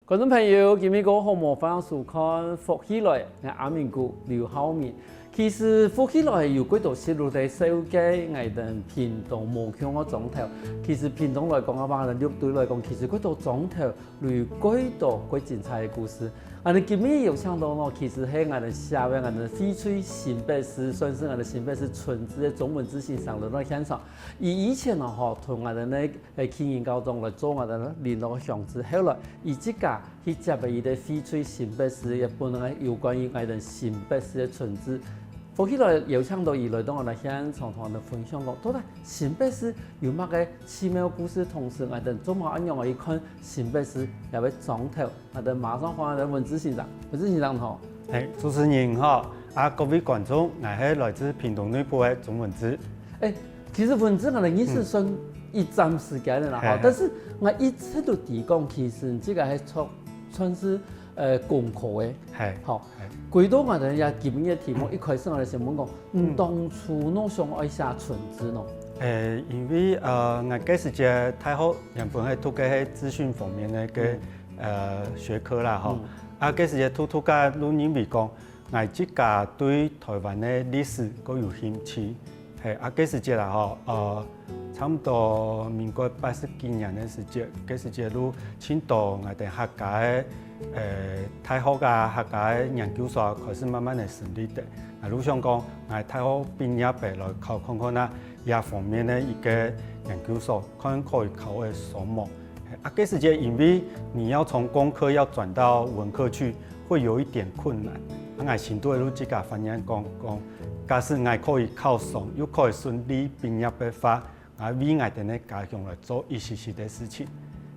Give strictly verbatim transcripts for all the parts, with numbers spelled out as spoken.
觀眾朋友，今晡日過後無歡迎收看《福氣來》，𠊎阿明哥劉浩明。其實福氣來有幾多細路仔受過𠊎等屏東無共个庄頭。其實屏東來講啊，𠊎等六堆來講，其實幾多庄頭有幾多幾精彩个故事。𠊎等今晡日有請到呢，其實係𠊎等社會𠊎等翡翠新北市，算是𠊎等新北市春之个鍾文志先生來到現場。佢以前呢，吼，同𠊎等呢 誒，去年高中來做𠊎等呢聯絡鄉志，後來佢自家去接了佢个翡翠新北市，也分𠊎有關於𠊎等新北市个春之。福氣來邀請到佢來到𠊎等現場同𠊎等分享講，到底新北市有麼个奇妙故事，同時𠊎等做麼个恁樣去看新北市這位庄頭。𠊎等馬上歡迎文志先生，文志先生好。誒，主持人好，啊，各位觀眾，𠊎係來自屏東內埔个鍾文志。誒， 其實文志𠊎等認識算一站時間了啦，吼，但是𠊎一直都知講，其實你這個係算，算是，呃，工科个，係，吼。歸到𠊎等這今晡日个題目，一開始𠊎等先問講，你當初仰會想愛寫春之呢？誒，因為，呃，𠊎該時節大學原本係讀个係資訊方面个，呃，學科啦，吼。啊，該時節讀讀下，就認為講， 𠊎自家對臺灣个歷史較有興趣。係，啊，該時節啦吼，呃，差毋多民國八十幾年个時節，該時節就盡多𠊎等客家个，呃，大學啊，客家个研究所啊，開始慢慢个成立个。啊，就想講，𠊎大學畢業了來考看看啊，這方面个一個研究所，看可以考个所無。 啊，該時節因為你要從工科要轉到文科去，會有一點困難。啊，𠊎心肚就自家發願講，講，假使𠊎可以考上，又可以順利畢業个話，𠊎為𠊎等个家鄉來做一息息个事情。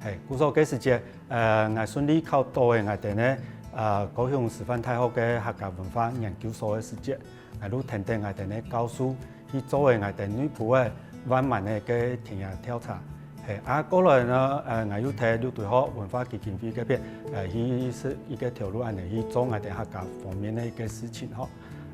係，故所該時節，呃，𠊎順利考到个𠊎等个，呃，高雄師範大學个客家文化研究所个時節，𠊎就跈等𠊎等个教授 去做个𠊎等內埔个萬巒个个田野調查。係，啊，過來呢，呃，𠊎又在六堆學文化基金會該片，呃，去係一個投入恁仔去做𠊎等客家方面个一個事情吼。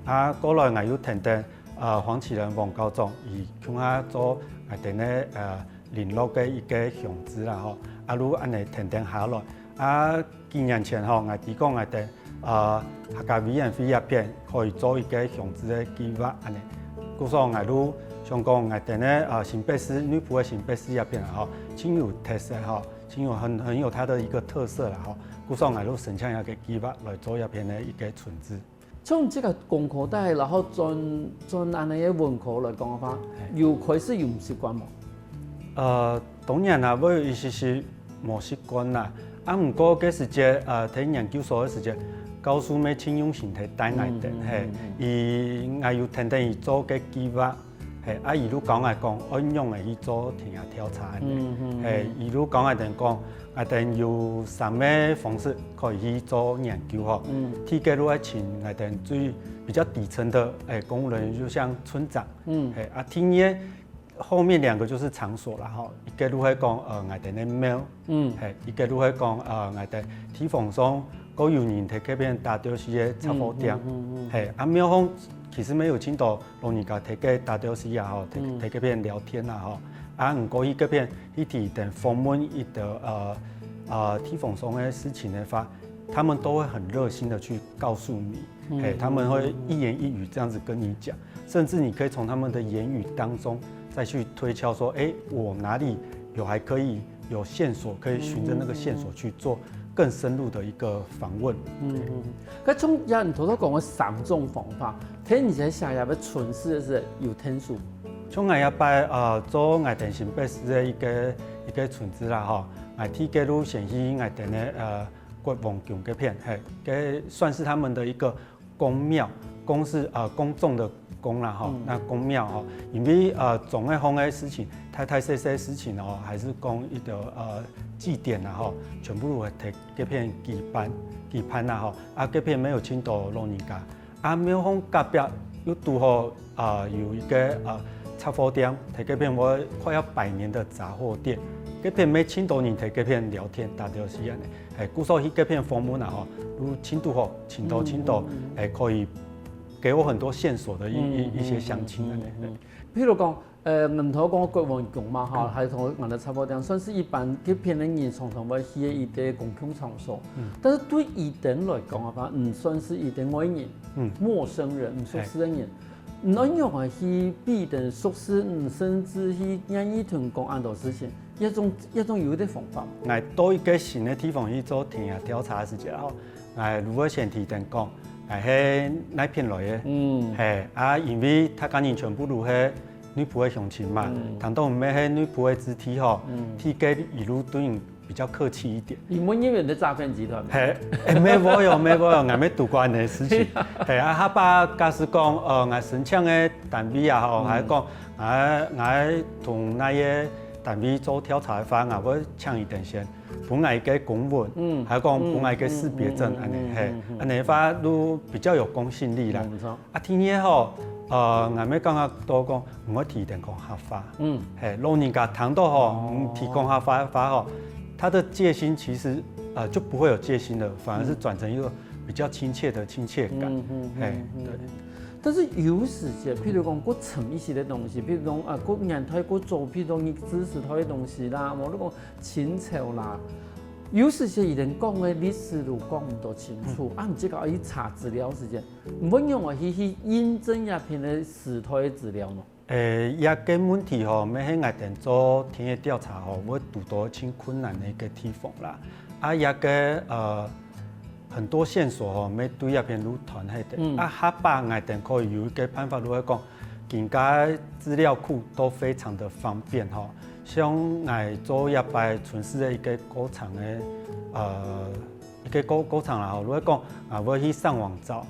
啊，過來𠊎又跈等，呃，黃啟仁黃校長，佢共下做𠊎等个，呃，聯絡个一個鄉志啦吼。啊，就恁仔跈等下來。啊， 幾年前吼，𠊎知講𠊎等，呃，客家委員會這片可以做一個鄉志个計畫恁仔。故所𠊎就想講𠊎等个，呃，新北市，內埔个新北市這片啊吼，盡有特色吼，盡有很，很有它的一個特色啦吼。故所𠊎就申請這個計畫來做這片个一個春之。像這個工科大學，然後轉，轉恁仔个文科來講个話，有開始有毋習慣無？呃，當然啦，會有一息息 無習慣啦。啊，毋過該時節，呃，在研究所个時節，教授乜盡用心在帶𠊎等，係，佢𠊎有跈等佢做个計畫，係，啊，佢就教𠊎講，愛仰仔去做田野調查恁仔，係，佢就教𠊎等講，𠊎等有三個方式可以去做研究吼。第一個就愛尋𠊎等最比較底層个，誒，公務人員，就像村長，係，啊，第二個 後面兩個就是場所啦吼，一個就係講，呃，𠊎等个廟，嗯，係，一個就係講，呃，𠊎等地方上較有人在該片打鬥敘个雜貨店，係，啊，廟方其實乜有盡多老人家在該打鬥敘啊吼，在，在該片聊天啦吼，啊，毋過去該片去提等訪問一個，呃，呃，地方上个事情个話，他們都會很熱心的去告訴你， 誒，他們會一言一語這樣子跟你講，甚至你可以從他們的言語當中再去推敲說，誒，我哪裡有還可以有線索，可以循著那個線索去做更深入的一個訪問。嗯嗯，該像你頭頭講个三種方法，聽你在寫這个春之个時有聽說？像𠊎這擺，呃，做𠊎等新北市个一個，一個春之啦吼，𠊎第一個就先去𠊎等个，呃，國王宮該片，係，該算是他們的一個 公廟，公是，呃，公眾的公啦吼，那公廟吼，因為，呃，總愛方个事情，大大細細个事情哦，還是講一個，呃，祭典啦吼，全部都會在該片舉辦，舉辦啦吼，啊，該片乜有盡多老人家，啊，廟方隔壁又堵好，呃，有一個，呃，雜貨店，在該片有快要百年的雜貨店，該片乜盡多人在該片聊天，打鬥敘恁仔。 誒，故所去該片訪問啊吼，就盡堵好，盡多盡多，誒，可以給我很多線索的一，一，一些鄉親恁仔。譬如講，呃，毋好講國王宮嘛，吼，還同𠊎兜差不多，算是一般該片个人常常會去个一個公共場所。但是對佢等來講个話，毋算是一個外人，嗯，陌生人，毋熟識个人。你愛仰般去比等熟識，嗯，甚至去願意同講恁多事情，這種，這種有一個方法。𠊎到一個新个地方去做田野調查个時節，吼， 𠊎就會先提等講，𠊎係哪片來个。嗯。嘿，啊，因為大家人全部都係內埔个鄉親嘛，嗯。聽到毋係係內埔个子弟吼，嗯。第一個一路對人比較客氣一點。你們因為你的詐騙集團嘛。嘿，欸，無有，無有，𠊎無堵過恁樣个事情。嘿啊，下擺假使講，呃，𠊎申請个單位啊，吼，嗯。還講，𠊎，𠊎同哪個單位做調查个話，𠊎會請佢等先。 分𠊎一個公文，嗯，還有講分𠊎一個識別證，嗯，恁樣，嗯，嘿，嗯，嗯，嗯。恁樣个話就比較有公信力啦。嗯，無錯。啊，第二吼，呃，𠊎乜感覺到講，毋會提等講客話。嗯。嘿，老人家聽到吼，哦。嗯，提講客話个話吼，他的戒心其實，呃，就不會有戒心了，反而是轉成一個比較親切的親切感。嗯，嗯，嘿，嗯，嗯，對。嗯。但是有時節，譬如講，過沉一息个東西，譬如講，啊，過年代過早，譬如講，你知識到个東西啦，無你講 清朝啦，有時節佢等講个歷史都講毋到清楚，嗯。啊，你這個愛去查資料時間，你會仰般去，去印證這片个時代个資料呢？欸，這個問題吼，乜係𠊎等做田野調查吼，會堵到盡困難个一個地方啦。啊，這個，呃，很多線索吼，乜對這片路斷忒个。嗯。啊，下擺𠊎等可以有一個辦法，就係講， 今个資料庫都非常的方便吼。像𠊎做這擺巡視个一個過程个，呃，一個過，過程啦吼，如果講，啊，𠊎會去上網找，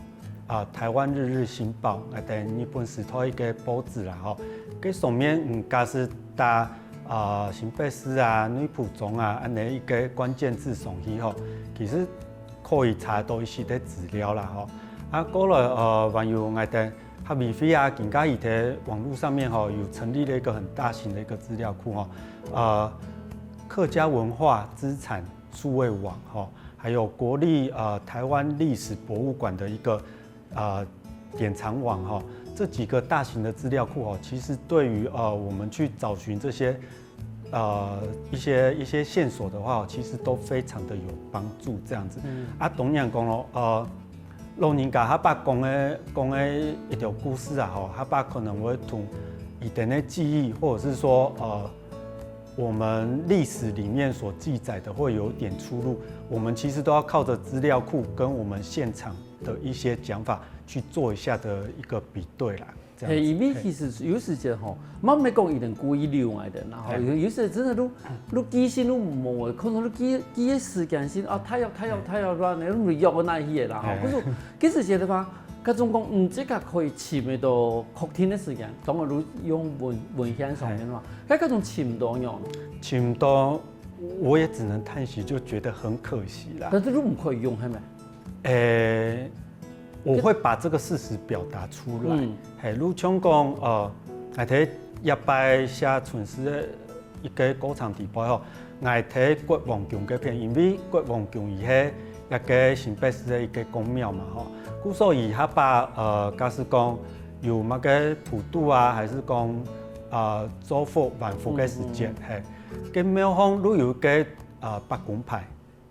啊，《台灣日日新報》，啊，等日本時代一個報紙啦吼。該上面，嗯，假使打，啊，新北市啊、內埔庄啊，恁樣一個關鍵字上去吼，其實可以查到一些个資料啦吼。啊，過來，呃，還有𠊎等 客委會啊，今个佢在網路上面吼，有成立了一個很大型的一個資料庫吼，呃，客家文化資產數位網吼，還有國立，呃，台灣歷史博物館的一個，呃，典藏網吼，這幾個大型的資料庫吼，其實對於，呃，我們去找尋這些 呃，一些，一些線索的話，其實都非常的有幫助這樣子。嗯。啊，當然講咯，呃，老人家下擺講个，講个一條故事啊，吼，下擺可能會同以前的記憶，或者是說，呃，我們歷史裡面所記載的會有點出入。我們其實都要靠著資料庫跟我們現場的一些講法去做一下的一個比對啦。 這樣子。嘿，因為其實有時節吼，嘿。毋係講一定故意留𠊎等啦，吼，嘿。有，有時真的都，都記性都無，可能都記，記个時間性，啊，太陽，太陽，嘿。太陽亂了，都約到哪去了啦，吼。嘿。可是，其實覺得吧，該種講，嗯，這個可以尋得到確定个時間，當然都用文，文獻上面嘛，嘿。該，該種尋到呢？尋到，我也只能嘆息，就覺得很可惜啦。但是都毋可以用，係無？ 欸，我會把這個事實表達出來。嗯。嘿，就像講，呃，𠊎在這擺寫巡視个一個過程底背吼，𠊎在國王宮該片，因為國王宮佢係一個新北市个一個公廟嘛吼，故所以下擺，呃，假使講有麼个普渡啊，還是講，呃，造福、還福个時節，嗯，嗯。嘿，該廟方就有一個，呃，伯公牌。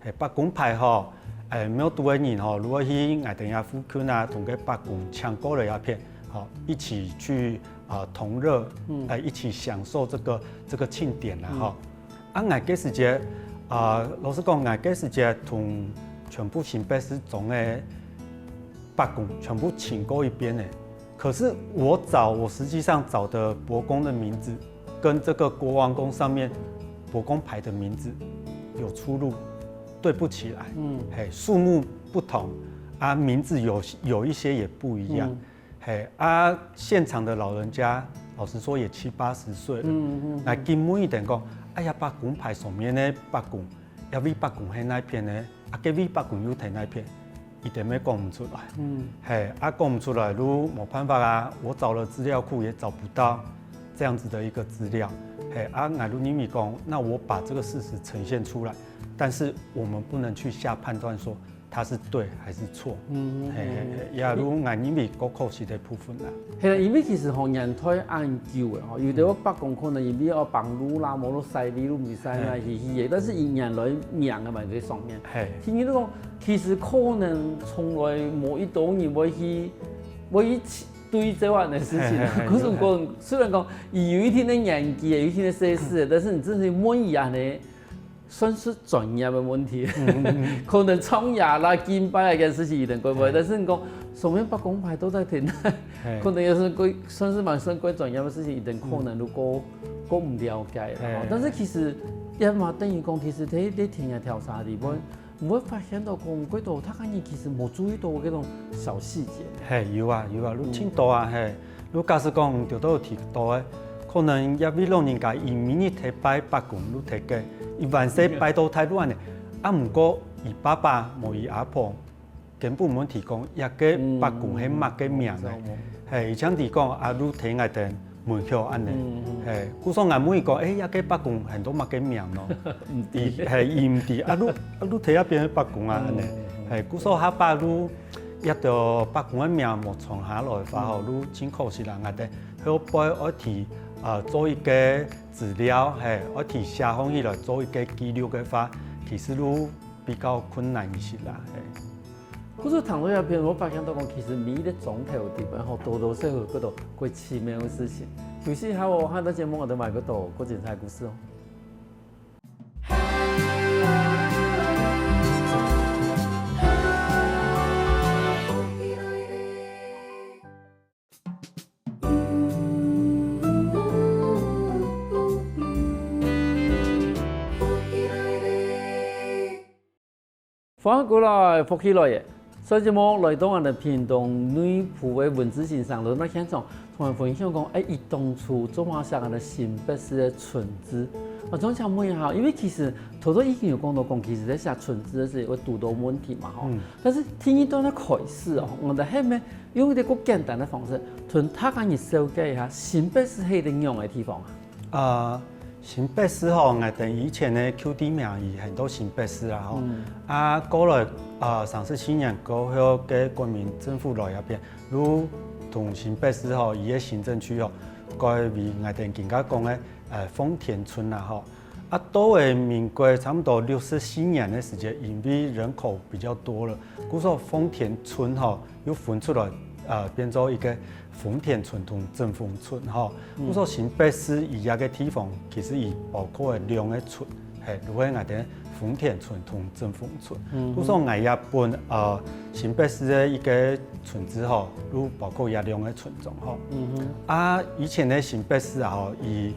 嘿，伯公牌吼，欸，廟肚个人吼，如果去𠊎等這附近啊，同該伯公請過了一片，吼，一起去，呃，同樂，嗯。欸，一起享受這個，這個慶典啦，嗯。吼。啊，𠊎該時節，啊，老實講，𠊎該時節同全部新北市庄个伯公全部請過一遍呢。 可是我找，我實際上找的伯公的名字，跟這個國王宮上面伯公牌的名字有出入，對不起來。嗯。嘿，數目不同，啊，名字有，有一些也不一樣。嗯。嘿，啊，現場的老人家，老實說也七八十歲了。嗯，嗯，嗯。來，今晡日等講，哎呀，伯公牌上面个伯公， 這位伯公係哪片呢？啊，該位伯公又在哪片？佢等乜講毋出來。嗯。嘿，啊，講毋出來，就無辦法啊。我找了資料庫也找不到這樣子的一個資料。嘿，啊，𠊎就認為講，那我把這個事實呈現出來，但是我們不能去下判斷說它是對還是錯。嗯，嘿嘿嘿，也就𠊎認為較可惜个部分啦。係啦，因為其實吼，年代恁久个吼，有兜伯公可能因為愛幫路啦，無路駛哩，路毋使駛啦，嘿。去去个，但是佢原來名个嘛在上面。嘿。聽你講，其實可能從來無一多人會去，會去對這樣个事情啊。嘿嘿嘿，可是講，雖然講佢有一定个年紀，有一定个歲數，但是你真係問佢恁呢， 算是專業个問題。可能唱歌啦、敬拜啊，這件事情一定過不會，但是你講上面伯公牌都在聽，可能也是過，算是蠻算過專業个事情，一定可能都過，過毋了解啦。嘿。但是其實也嘛等於講，其實在，在田野調查裡面，你會發現到講，過多大家人其實無注意到這種小細節。嘿，有啊，有啊，有盡多啊，嘿。 就假使講，頭頭有提到个，可能這位老人家佢每日在拜伯公，就在該，佢還細拜到大漢个，啊，毋過佢爸爸無佢阿婆，根本無提講這個伯公係麼个名呢？嘿，佢淨知講啊，就在𠊎兜門口恁呢。嘿，故所𠊎問佢講，欸，這個伯公喊做麼个名呢？佢，嘿，佢毋知，啊，就，啊，就在該邊个伯公啊，恁呢。嘿，故所下擺就 這兜伯公个名無傳下來个話吼，就盡可惜啦。𠊎兜後背愛提，呃，做一個資料，嘿，愛提寫放起來做一個記錄个話，其實就比較困難一些啦，嘿。故所談到這片，𠊎發現到講，其實每一個庄頭地方吼，多多少少有幾多過奇妙个事情。有時候下擺節目𠊎兜還有幾多過精彩个故事哦。 歡迎過來，福氣來了。上節目來到𠊎兜屏東內埔个文字先生，來到現場，同𠊎分享講，欸，佢當初做麼个寫𠊎兜新北市个春之。啊，想請問一下，因為其實頭頭已經有講到講，其實在寫春之个時候會堵到問題嘛，吼。但是第二段个開始哦，𠊎兜係毋係用一個較簡單个方式，同大家人紹介一下新北市係一個仰般个地方啊？ 呃，新北市吼，𠊎兜以前个舊地名佢喊做新北市啦吼。啊，過來，呃，三十四年過後个國民政府來這片，就同新北市吼，佢个行政區吼，改為𠊎兜今下講个，呃，奉天村啦吼。啊，到了民國差不多六十四年个時間，因為人口比較多了，故所奉天村吼， 又分出來，呃，變做一個奉天村同正豐村吼。故所新北市佢這個地方，其實佢包括了兩個村，嘿，就係𠊎兜奉天村同正豐村。故所𠊎也分，呃，新北市个一個村子吼，就包括這兩個村莊吼。啊，以前个新北市啊吼，佢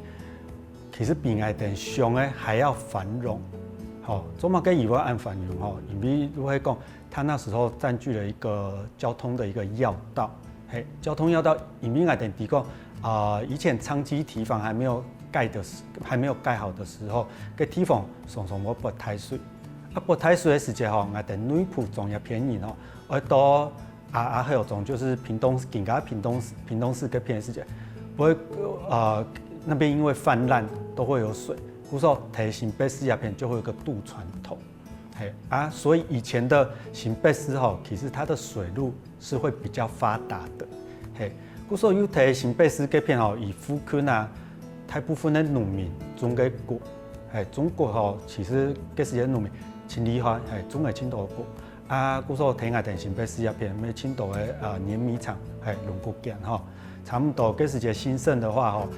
其實比𠊎兜想个還要繁榮。吼，做麼个佢會恁繁榮吼？因為就係講， 它那時候佔據了一個交通的一個要道。嘿，交通要道，因為𠊎兜知講，啊，以前昌基堤防還沒有蓋的時，還沒有蓋好的時候，該地方常常會發大水。啊，發大水个時節吼，𠊎兜內埔庄這片人吼，愛到啊，啊，還有種就是屏東，今下屏東市，屏東市該片个時節，會，呃，那邊因為氾濫都會有水，故所在新北市這片就會有個渡船頭。 嘿，啊，所以以前的新北市吼，其實它的水路是會比較發達的。嘿，故所有在新北市這片吼，佢附近啊，大部分的農民種个穀，嘿，種穀吼，其實該時个農民盡厲害，嘿，種个盡多穀。啊，故所在𠊎兜新北市這片，乜盡多个，呃，碾米廠，嘿，龍骨間吼，差不多該時个興盛的話吼，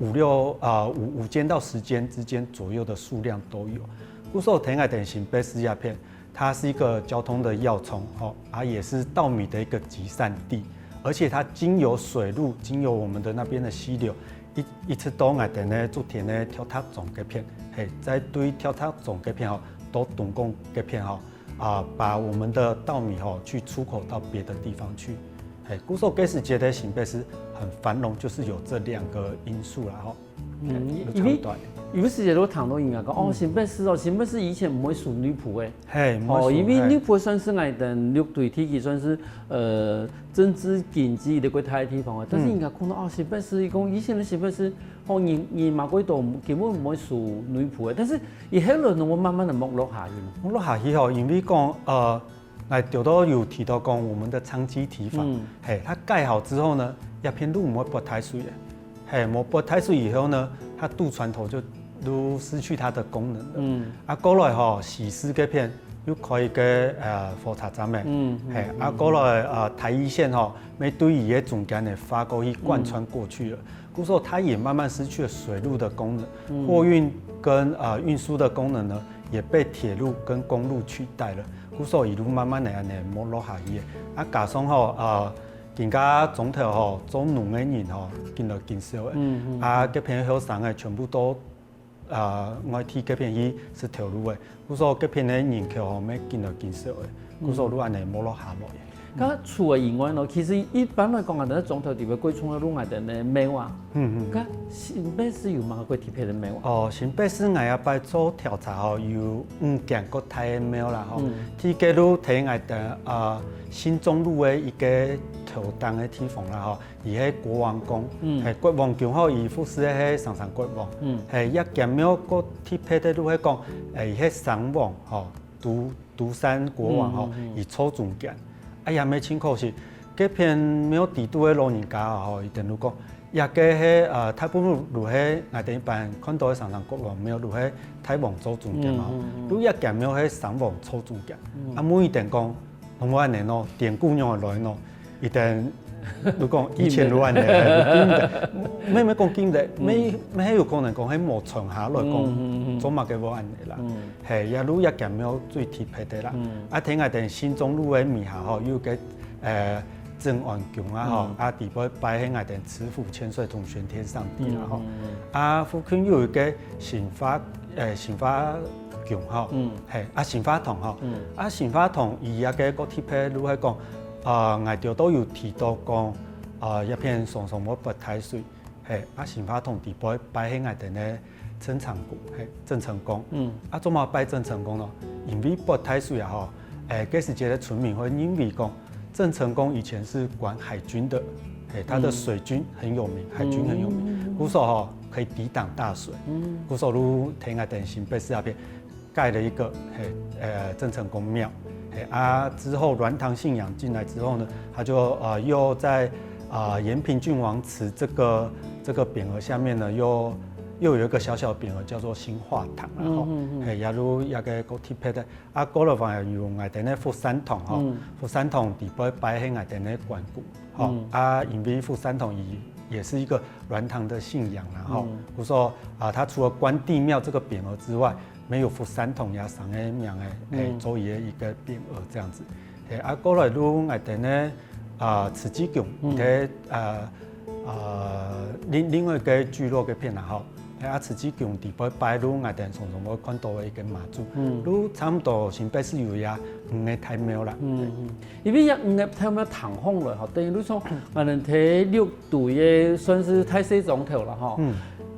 五六，呃，五，五間到十間之間左右的數量都有。故所在𠊎兜新北市這片，它是一個交通的要衝，吼，啊，也是稻米的一個集散地，而且它經由水路，經由我們的那邊的溪流，一，一直到𠊎兜呢，竹田呢，跳塔庄該片，嘿，再對跳塔庄該片吼，到東港該片吼， 啊，把我們的稻米吼，去出口到別的地方去。嘿，故所該時節个新北市很繁榮，就是有這兩個因素啦，吼。嗯，嘿，因為有時節都談到人家講，哦，新北市哦，新北市以前毋會屬內埔个。嘿，毋會屬，哦，因為內埔算是𠊎兜六堆地區算是，呃，政治經濟个較大个地方个，但是人家看到，哦，新北市，佢講以前个新北市，哦，人，人嘛較多，根本毋會屬內埔个，但是 佢後來攏會慢慢个沒落下去嘛。沒落下去吼，因為講，呃，哎，頭先有提到講我們的長期堤防，嗯。嘿，它蓋好之後呢，這片路毋會潑大水个。嘿，無潑大水以後呢，它渡船頭就，就失去它的功能了。嗯。啊，過來吼，西勢該片又開一個，呃，火車站个。嗯，嗯，嘿，啊，嗯，過來，呃，台一線吼，愛對佢个中間个劃過去貫穿過去了。嗯。故所它也慢慢失去了水路的功能，嗯。貨運跟，呃，運輸的功能呢，也被鐵路跟公路取代了。故所一路慢慢的恁呢沒落下去个。啊，加上吼，呃，今下庄頭吼，做農个人吼，緊來緊少个。嗯，嗯。啊，該片後生个全部都，呃，外地該片去食頭路个。故所該片个人口吼，也緊來緊少个。故所就恁呢沒落下來个。 該除了以外呢，其實一般來講啊，在庄頭裡背最重要个路𠊎等个廟啊。嗯，嗯。該新北市有麼个特別个廟啊？哦，新北市𠊎這擺做調查吼，有五間較大个廟啦吼。嗯。第一個就在𠊎等，呃，新中路个一個頭頂个地方啦吼，佢係國王宮，嗯。係國王宮吼，佢服侍个係常常國王。嗯。係，這間廟較特別个就係講，誒，佢係商王吼， 獨，獨山國王吼，嗯，嗯，嗯。佢坐中間。哎呀，乜盡可惜，該片廟裡肚个老人家吼，佢等就講，這個係，呃，大部分就係𠊎等一般看到个常常國王廟，就係大王坐中間吼，嗯，嗯，嗯。就這間廟係商王坐中間。嗯。啊，問佢等講，仰會恁呢喏，典故仰會來喏？佢等就講以前就恁呢，毋係，毋係講今日，嗯。乜，乜係有可能講係無傳下來講，嗯，嗯，嗯。做麼个會恁呢啦。嗯。 係，這就這間廟最特別个啦。嗯。啊，在𠊎等新中路个尾下吼，有個，呃，鎮安宮啊吼，嗯。啊，裡背拜係𠊎等慈父千歲同玄天上帝啦吼。嗯，嗯，嗯。啊，附近有一個新化，呃，新化宮吼，嗯。係，啊，新化堂吼，嗯。啊，新化堂佢這個較特別就係講，呃，𠊎頭先有提到講，呃，這片常常會潑大水， 係，啊，新化堂裡背拜係𠊎等个鄭成功，係，鄭成功。嗯。啊，做麼拜鄭成功呢？因為潑大水啊吼，誒，該時節个村民會認為講，鄭成功以前是管海軍的，係，他的水軍很有名，嗯。海軍很有名，嗯。故所吼，可以抵擋大水。嗯。故所就在𠊎等新北市這片 蓋了一個，嘿，呃，鄭成功廟。嘿，啊，之後鸞堂信仰進來之後呢，他就，呃，又在，呃，延平郡王祠這個，這個匾額下面呢，又，又有一個小小的匾額叫做新化堂啦，吼。嗯，嗯，嗯。嘿，也就這個較特別个。啊，過來還有𠊎等个福善堂，吼。嗯。福善堂裡背拜係𠊎等个關公，吼。嗯。啊，因為福善堂也，也是一個鸞堂的信仰啦，吼。嗯。故所，啊，它除了關帝廟這個匾額之外， 乜有福善堂這三個名个，嗯。欸，做佢个一個匾額這樣子。欸，啊，過來就𠊎等个，啊，慈濟宮，嗯。在，啊，啊，另，另外一個聚落該片啦，吼。欸，啊，慈濟宮裡背拜就𠊎等常常會看到个一個媽祖，嗯。就差不多新北市有這五個大廟啦。嗯，嗯。因為這五個大廟聽起來吼，等於就像𠊎等在六 對，也算是大細庄頭啦，吼。嗯。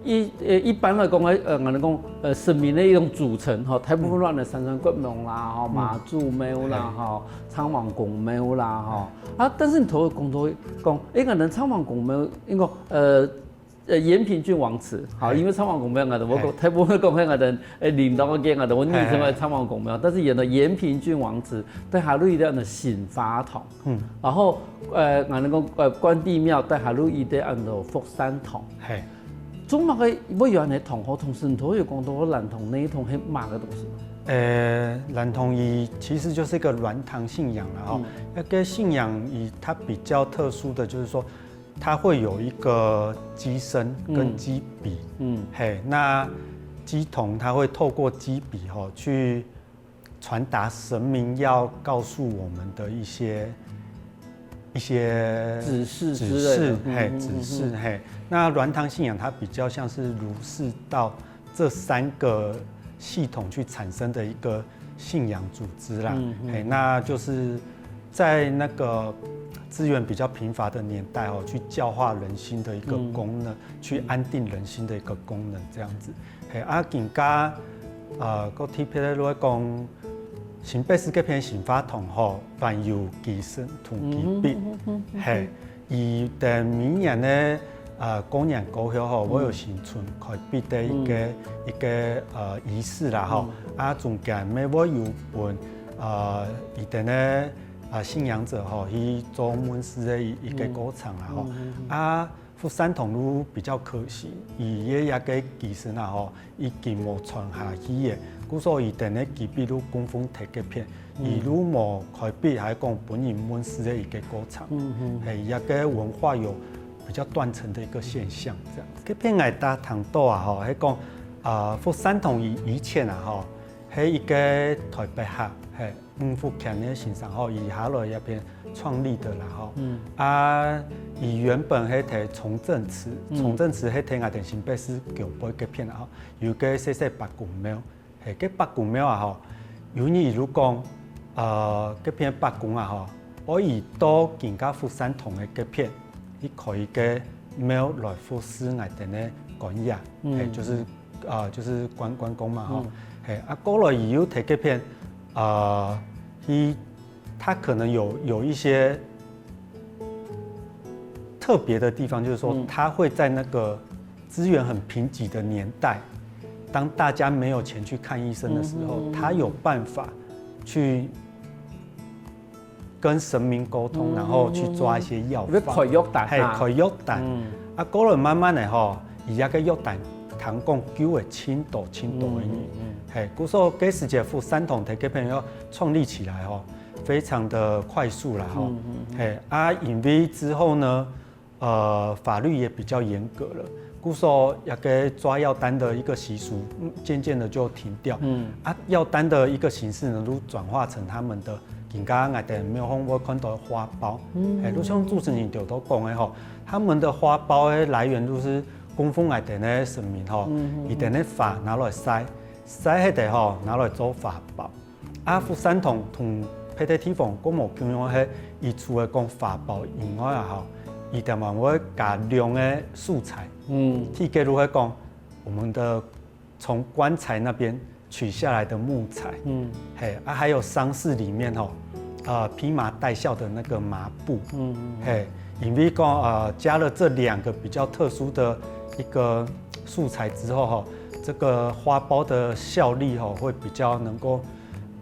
一，呃，一般來講，呃，呃，𠊎等講，呃，神明个一種組成，吼，大部分摎𠊎等三山國王啦，吼，嗯。媽祖廟啦，嘿。吼，鄭王公廟啦，吼。啊，但是你頭先講到，講，欸，𠊎等鄭王公廟，應該，呃，呃，延平郡王祠，吼，嘿。因為鄭王公廟，𠊎等，𠊎講，嘿。大部分講，𠊎等，呃，領導个，𠊎等，𠊎等稱為鄭王公廟，嘿，嘿。但是佢个延平郡王祠，在下面有一個新化堂。 嗯。然後，呃，𠊎等講，呃，關帝廟，在下面有一個安到福善堂。嘿。做麼个會有恁呢堂號，同時你頭先有講到鸞堂、內堂係麼个東西？呃，鸞堂佢其實就是一個鸞堂信仰啦，吼。嗯。那個信仰佢，它比較特殊的就是說，它會有一個乩身跟乩筆。嗯。嗯。嘿，那乩童它會透過乩筆，吼，去 傳達神明要告訴我們的一些，一些指示之類的。指示，嘿，嗯，嗯，指示，嗯。嘿。那鸞堂信仰它比較像是儒釋道這三個系統去產生的一個信仰組織啦。嗯，嗯。嘿，那就是在那個資源比較貧乏的年代哦，去教化人心的一個功能，嗯。去安定人心的一個功能這樣子。 嘿，啊，更加，呃，較特別个來講，新北市這片新化堂吼，還有乩身同乩筆。嗯哼，嗯哼，嗯哼。嘿，佢等每年个，呃，過年過後吼，嗯。會有新春開筆个一個，嗯。一個，呃，儀式啦吼。嗯。啊，中間乜會有分呃，佢等个，呃，信仰者吼，去做問事个一，一个過程啦吼。啊，福山堂就比較可惜，佢个一个技術啊吼，已經無傳下去个，故所佢等个基筆就供奉忒該片，佢就無開筆，還講分人問事个一个過程。係，一个文化有比較斷層的一个現象，這樣。該片𠊎搭聽到啊吼，係講，呃，福山堂以，以前啊吼， 係一个台北客，係，吳福乾个先生吼，佢下來這片創立的啦吼。啊，佢原本係在崇正祠，崇正祠係在𠊎等新北市舊背該片啊吼，有个細細伯公廟，係，該伯公廟啊吼，有人就講，呃，該片伯公啊吼，愛移到今个福山堂个該片，去開一个廟來服侍𠊎等个官爺，係，就是 呃，就是關，關公嘛吼。係，啊，過來佢又在該片，呃，佢，他可能有，有一些特別的地方，就是說他會在那個資源很貧瘠的年代，當大家沒有錢去看醫生的時候，他有辦法去 跟神明溝通，然後去抓一些要犯。開藥單啊。係，開藥單。啊，過來慢慢个吼，佢這个藥單聽講救了盡多盡多个人。係，故所該時節福山堂在該片要創立起來吼，非常的快速啦吼。係，啊，因為之後呢， 呃，法律也比較嚴格了，故所這个抓藥單的一個習俗，漸漸的就停掉。啊，藥單的一個形式呢，就轉化成他們的，今个𠊎等廟方會看到花包。係，就像主持人頭頭講个吼，他們的花包个來源就是供奉𠊎等个神明吼，佢等个花拿來曬，曬忒个吼，拿來做花包。 啊，福山堂同別个地方較無共樣个係，佢除了講花包以外啊吼，佢等還會加兩个素材。嗯，第一个就係講我們的從棺材那邊取下來的木材。嗯，係，啊，還有喪事裡面吼，呃，披麻戴孝的那個麻布。嗯，係，因為講，呃，加了這兩個比較特殊的一個素材之後吼，這個花包的效力吼，會比較能夠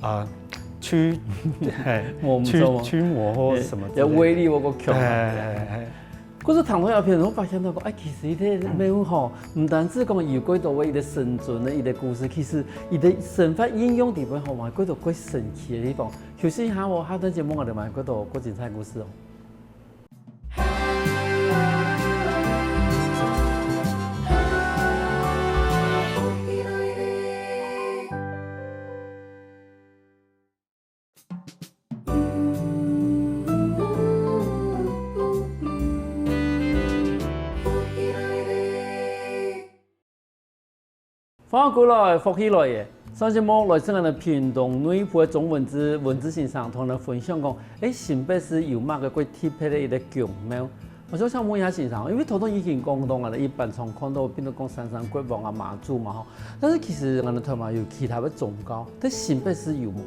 啊，驅，係，驅，驅魔或什麼之類的。威力會較強。係，係，係。可是聽到這片，𠊎發現到講，哎，其實這廟吼，毋單止講有幾多个佢个生存个佢个故事，其實佢个生活應用裡背吼，嘛有幾多个神奇个地方。休息一下哦，下段節目𠊎等嘛有幾多个精彩故事哦。 歡迎轉來，福氣來了！上節目來自𠊎等屏東內埔个鍾文志文志先生同𠊎等分享講，欸，新北市有麼个較特別个一個宮廟。𠊎想請問一下先生，因為頭頭已經講到𠊎等一般常看到，比如講三山國王啊、媽祖嘛吼，但是其實𠊎等臺灣有其他个宗教，在新北市有無？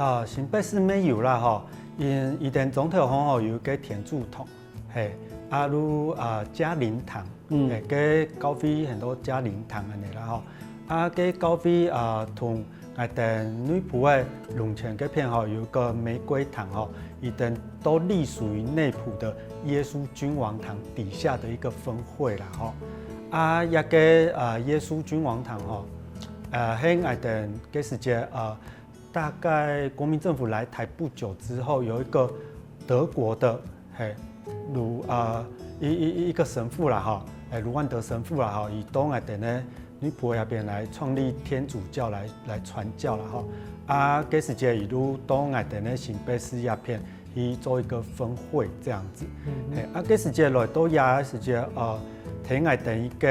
啊，新北市乜有啦吼，因，佢等莊頭項吼有一個天主堂，係，啊就，啊，嘉靈堂，嗯，係，該教會很多嘉靈堂恁仔啦吼。啊該教會，啊，同𠊎等內埔个龍泉該片吼，有一個玫瑰堂吼，佢等都隸屬於內埔的耶穌君王堂底下的一個分會啦吼。啊這個，呃，耶穌君王堂吼，呃，係𠊎等該時節，呃， 大概國民政府來臺不久之後，有一個德國的，係，盧，呃，一，一，一個神父啦吼，係，盧萬德神父啦吼，佢到𠊎等个內埔這片來創立天主教來，來傳教啦吼。啊該時節佢就到𠊎等个新北市這片去做一個分會這樣子。係，啊該時節來到這个時節，呃，在𠊎等一個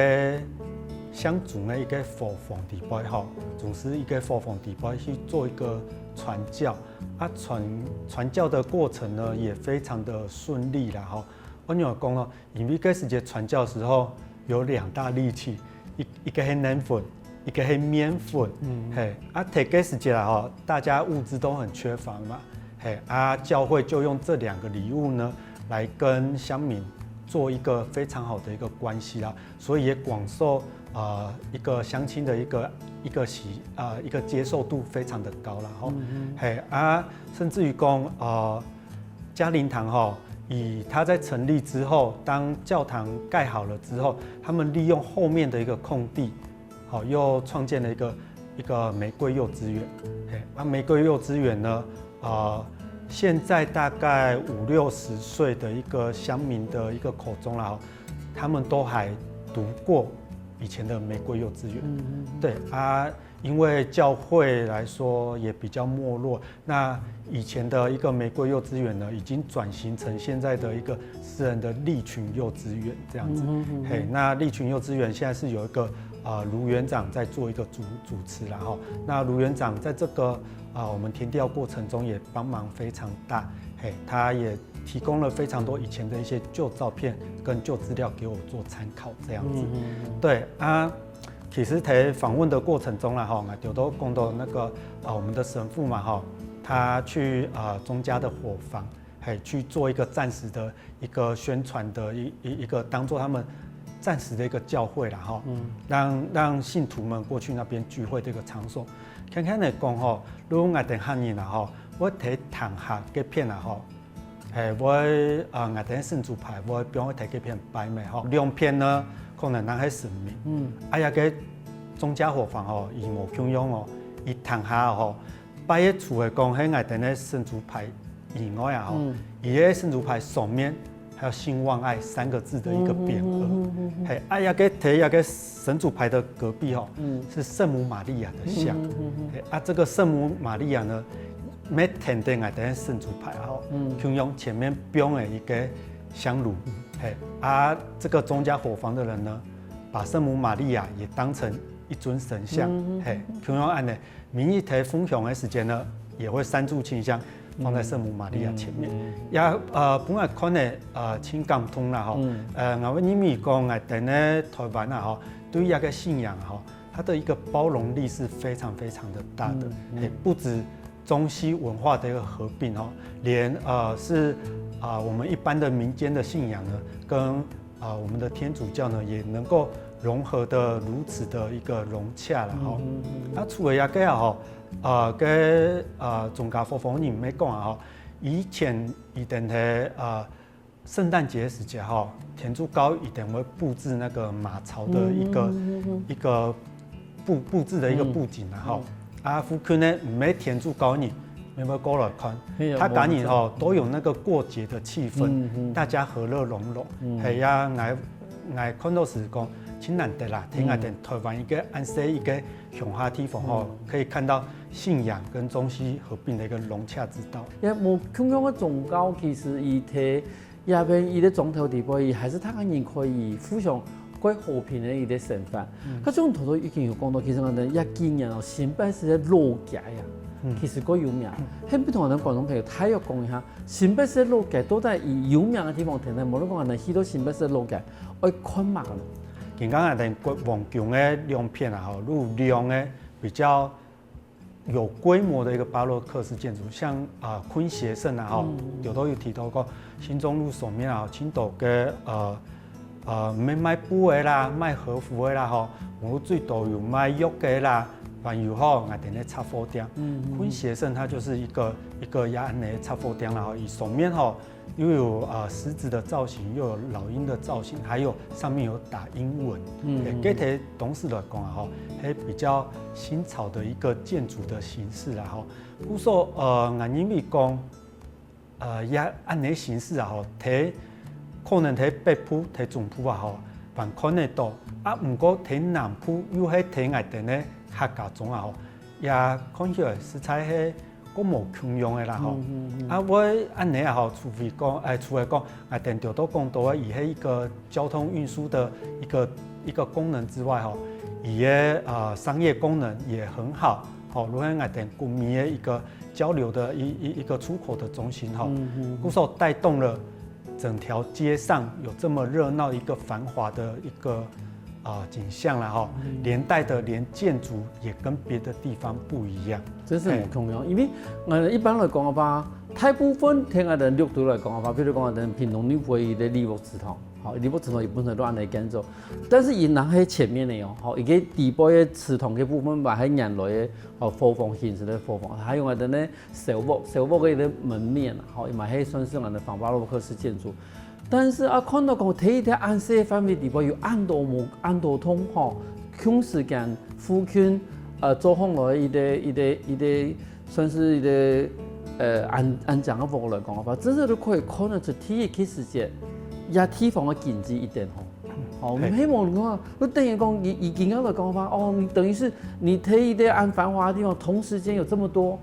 鄉中个一個伙房裡背吼，總是一個伙房裡背去做一個傳教。啊傳，傳教的過程呢，也非常的順利啦吼。𠊎仰講呢，因為該時節傳教的時候有兩大利器，一，一個係奶粉，一個係麵粉。嗯，係，啊在該時節啦吼，大家物資都很缺乏嘛，係，啊教會就用這兩個禮物呢，來跟鄉民做一個非常好的一個關係啦。 所以也廣受，呃，一個鄉親的一個一个喜呃一个接受度非常的高了哈。嘿啊，甚至于讲呃嘉陵堂哈，以它在成立之后，当教堂盖好了之后，他们利用后面的一个空地，好又创建了一个一个玫瑰幼稚园。嘿，啊玫瑰幼稚园呢，呃，现在大概五六十岁的一个乡民的一个口中啦，他们都还读过以前的玫瑰幼稚园。对啊，因为教会来说也比较没落，那以前的一个玫瑰幼稚园呢，已经转型成现在的一个私人的利群幼稚园这样子。嘿，那利群幼稚园现在是有一个呃卢园长在做一个主主持啦哈。那卢园长在这个啊、呃我们田调过程中也帮忙非常大，嘿，他也提供了非常多以前的一些旧照片跟旧资料给我做参考这样子。对啊，其实在访问的过程中啦哈，我就都讲到那个啊、呃我们的神父嘛哈，他去啊、呃、中家的伙房，嘿，去做一个暂时的一个宣传的一一一个当做他们暂时的一个教会啦哈，让让信徒们过去那边聚会的一个场所。简单来讲吼，如果我等汉人啦吼，我提谈下这片啦吼，哎，我呃我等圣主牌，我不用提这片拜咩吼，两片呢可能那些神明，嗯，哎呀个中家伙房吼，以某共用哦，以谈下吼，拜一除了讲，嘿，我等的圣主牌以外啊吼，嗯，伊个圣主牌上面还有兴旺爱三个字的一个匾额。嘿，啊，那个在那个神主牌的隔壁吼，是圣母玛利亚的像。嘿，啊，这个圣母玛利亚呢，每天在我等的圣主牌吼，共用前面放了一个香炉。嘿，啊，这个中家伙房的人呢，把圣母玛利亚也当成一尊神像，嘿，共用按呢。 每日在奉香的时间呢，也会三炷清香放在圣母玛利亚前面。也呃，本来看呢，呃，挺感动啦吼。呃，我认为讲，哎，等呢台湾啊吼，对于这个信仰吼，它的一个包容力是非常非常的大的。哎，不止中西文化的一个合并吼，连呃是啊、我们一般的民间的信仰呢，跟啊、我们的天主教呢，也能够融合的如此的一个融洽了哈。那除了这个啊哈，呃，跟呃中家伙房人没讲啊哈，以前一等的呃圣诞节时节哈，天主教一定会布置那个马槽的一个、一个布布置的一个布景啊哈。啊，附近呢，每天主教人，没有过来看，他赶紧吼都有那个过节的气氛，大家和乐融融。哎呀，来 𠊎看到是讲，真难得啦，在𠊎等台灣一个恁細一个鄉下地方吼，可以看到信仰跟中西合并的一个融洽之道。也無共樣个宗教，其實佢在這片一个庄頭地方，佢還是大家人可以互相過和平个一个生活。該種頭頭已經有講到，其實𠊎等這幾年哦，新北市个老街啊，其實過有名。很不同个觀眾朋友，大約講一下， 新北市老街到底以有名个地方定定，無論講𠊎等去到新北市老街，愛看麼个呢？今剛𠊎等國王宮个兩片啊吼，有兩个比較有規模的一个巴洛克式建築，像啊、呃、坤協聖啊吼，有都有提到過新中路上面啊，青島个呃呃賣賣布个啦，賣和服个啦吼，無最多有賣藥个啦，還有吼，𠊎等个雜貨店。嗯，坤協聖它就是一个一个也恁个雜貨店啦吼，以上面吼 又有呃狮子的造型，又有老鹰的造型，还有上面有打英文。嗯，给给同事来讲啊哈，还比较新潮的一个建筑的形式啦哈。故所呃，俺认为讲，呃，也按呢形式啊哈，在可能在北部、在中部啊哈，还看得到啊。毋过在南部又係在俺等个客家庄啊哈，也看起来实在係 个無共樣个啦吼。啊，會恁呢啊吼，除非講，哎，除了講，啊，等頭都講到个，佢係一个交通运输的一个一个功能之外吼，佢个呃商业功能也很好，吼，如果𠊎等国民个一个交流的一一一个出口的中心吼，故所带动了 整条街上有这么热闹一个繁华的一个啊、景象了哈，连带的连建筑也跟别的地方不一样。真是無共樣，因為呃一般來講个話，大部分在𠊎等六都來講个話，比如講𠊎等屏東內埔个李屋祠堂，吼，這屋仔頭佢本來就恁樣建造。但是佢若係前面个哦，吼，佢个底背个祠堂个部分嘛，係原來个，吼，伙房形式个伙房，還有𠊎等呢，小屋，小屋个一個門面啊，吼，佢嘛係算係𠊎等仿巴洛克式建築。但是啊，看到講，在一個恁細个範圍底背有恁多無，恁多棟，吼，同時間附近，呃，做好來一個，一個，一個，算係一個，呃，恁，恁樣个屋來講个話，真正都可以看得出第一个時節，這地方个經濟一點吼。吼，嘿。希望你看，就等於講，以，以今天來講个話，哦，你等於是你在一個恁繁華的地方，同時間有這麼多，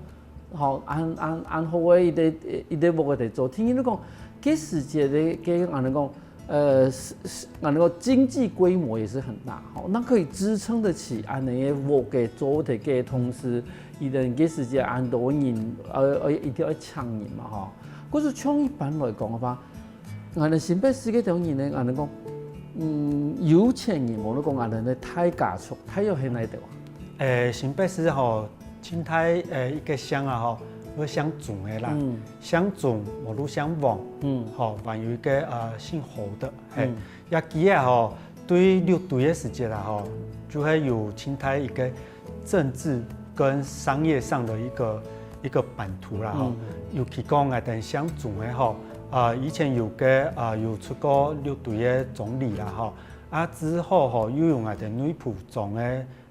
好，恁，恁，恁好个一個，一個屋个在做。聽你講，該時節个，該，恁樣講，呃，是，是，恁樣講，經濟規模也是很大，吼，那可以支撐得起恁樣个屋个做个同時，一定該時節恁多人，呃，呃，一定要請人嘛，吼。可是像一般來講个話， 𠊎等新北市个當人呢，𠊎等講，嗯，有錢人，無論講𠊎等个大家族，大約係哪一兜啊？誒，新北市吼，清代誒一個姓啊吼，會姓鍾个啦，嗯。姓鍾，無就姓王，嗯。吼，還有一個呃姓侯的，嘿，嗯。也佢啊吼， 對六堆个時節啦吼，就係有清代一個政治跟商業上的一個，一個版圖啦吼。嗯。尤其講𠊎等姓鍾个吼，啊，以前有個，啊，有出過六堆个總理啦吼，啊，之後吼，又有𠊎等內埔莊个，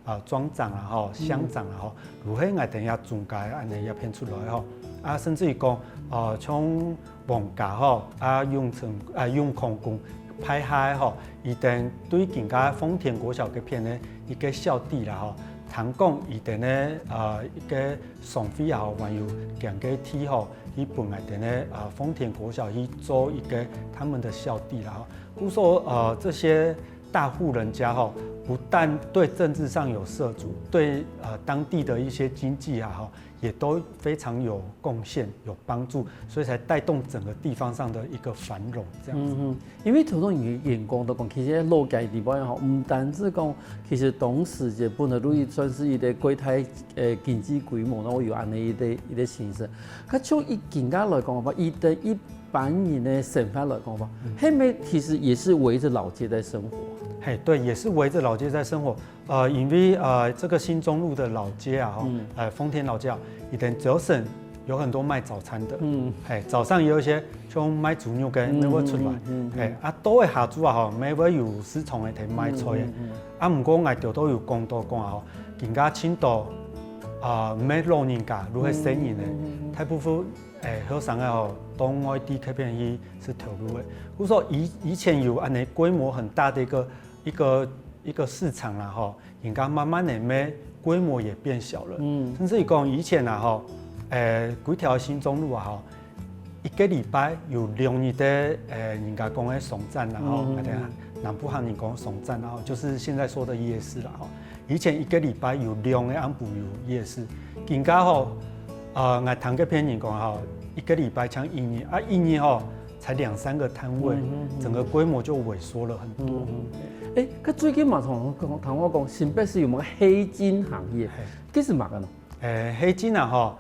啊，莊長啦吼，嗯。鄉長啦吼，就係𠊎等這鍾家恁樣這片出來吼。啊，甚至於講，呃，像 王家吼，啊，永成，啊，永康宮派下吼，佢等對今个奉天國小該片呢，一個校地啦吼，聽講佢等呢，呃，一個商會啊吼，還有捐个地吼，去分𠊎等呢，呃，奉天國小去做一個他們的校地啦吼。故所，呃，這些大戶人家吼，不但對政治上有涉足，對，呃，當地的一些經濟啊吼， 也都非常有貢獻、有幫助，所以才帶動整個地方上的一個繁榮，這樣子。嗯哼，因為頭先你，你講到講，其實老街地方吼，毋單止講，其實當時个本來就算係一個國家，呃，經濟規模，然後有恁樣一個，一個形式。佢從佢今个來講个話，佢對一般人个生活來講个話，嗯。係毋係其實也是圍著老街在生活？嘿，對，也是圍著老街在生活。 呃，因為，呃，這個新中路的老街啊，吼，嗯。呃，奉天老街啊，以前早晨有很多賣早餐的，嗯。嘿，早上有一些像賣豬肉个，嗯，乜會出來，嗯，嗯，嗯。嘿，啊，到个下晝啊，吼，乜會有市場个在賣菜个。嗯，嗯，嗯。啊，毋過𠊎頭都有講到講啊，吼，今个盡多，啊，毋係老人家，就係細人个，嗯，嗯，嗯，嗯。大部分，誒，後生个吼，到外地該片去食頭路个。故所以，以前有恁樣規模很大的一個，一個，一個市場啦，吼， 人家慢慢个乜規模也變小了。嗯。甚至於講以前啊，吼，誒，歸條新中路啊，吼，一個禮拜有兩日个，誒，人家講个商展啦，吼，嗯，嗯，嗯。𠊎等南部客人講商展啦，吼，就是現在說的夜市啦，吼。以前一個禮拜有兩個暗晡有夜市，今个吼，呃，𠊎聽該片人講吼，一個禮拜像一日，啊，一日吼， 才兩三個攤位，嗯哼，嗯哼。整個規模就萎縮了很多。嗯哼。誒，該最近嘛，同，同我講，新北市有無黑金行業？嘿。這是麼个呢？誒，黑金啊，吼，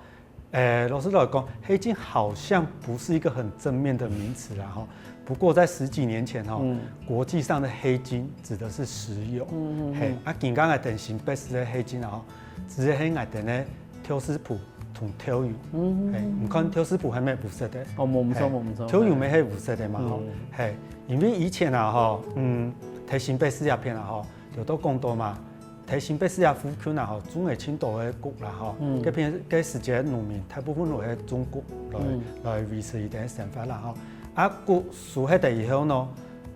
誒，老實來講，黑金好像不是一個很正面的名詞啦，吼。不過在十幾年前，吼，嗯。國際上的黑金指的是石油。嗯，嗯，嗯。嘿，啊，今个𠊎等新北市个黑金啊，吼，指的係𠊎等个豆豉脯 同豆油。嗯。嘿，你看豆豉脯係無色个。哦，無毋著，嘿，無毋著。豆油乜係無色个嘛，吼。嗯。嘿，因為以前啊，吼，嗯，在新北市這片啊，吼，有都講到嘛，在新北市這附近啊，吼，種个盡多个穀啦，吼。嗯。該片，該時節農民大部分都係種穀來，嗯。來維持佢等个生活啦，吼。啊，穀收忒了以後呢，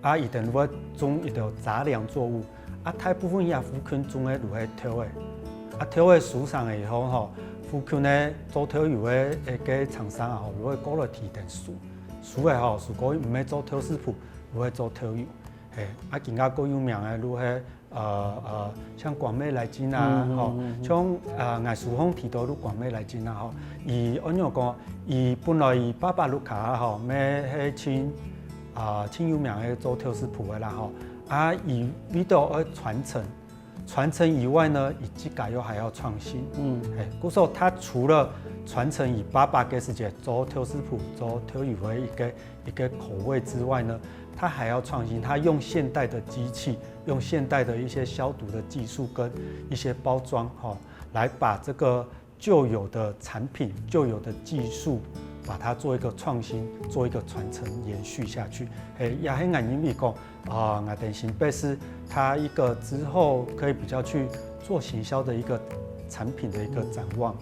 啊，佢等會種一兜雜糧作物， 啊，大部分這附近種个就係豆仔。啊，豆仔收成了以後吼，附近个做豆油个，誒，个廠商啊，吼，就會過來提等收。收了吼，如果毋係做豆豉脯，就會做豆油。嘿，啊，今个較有名个就係，呃，呃，像廣美來進啊，嗯，吼，嗯，嗯，嗯。像，呃，𠊎書項提到就廣美來進啊，吼。佢恁樣講，佢本來佢爸爸屋下啊，吼，乜係盡，啊，盡有名个做豆豉脯个啦，吼。啊，佢為著愛傳承，傳承以外呢，佢自家又還要創新。嗯，哎，故所佢除了傳承佢爸爸个時節做豆豉脯、做豆油个一個一個口味之外呢，佢還要創新，佢用現代的機器，用現代的一些消毒的技術跟一些包裝，哈、來把這個舊有的產品、舊有的技術，把它做一個創新，做一個傳承延續下去。嘿，也很感恩你講，啊，𠊎等新北市它一個之後可以比較去做行銷的一個產品的一個展望。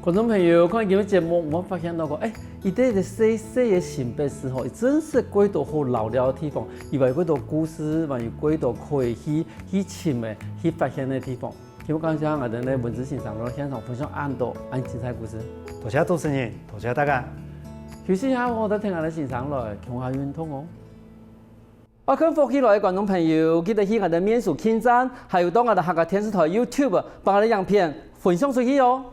觀眾朋友，看今日節目，有無發現到講，哎，一個一個細細个新北市吼，真係幾多好尞尞个地方，佢有幾多故事，還有幾多可以去去尋个、去發現个地方。今日感謝𠊎等个文資先生來現場分享恁多恁精彩故事。多謝主持人，多謝大家。休息一下，𠊎等聽𠊎等先生來，共下運動哦。愛看福氣來个觀眾朋友，記得去𠊎等面書網站，還有到𠊎等客家電視台YouTube，把𠊎等影片分享出去哦。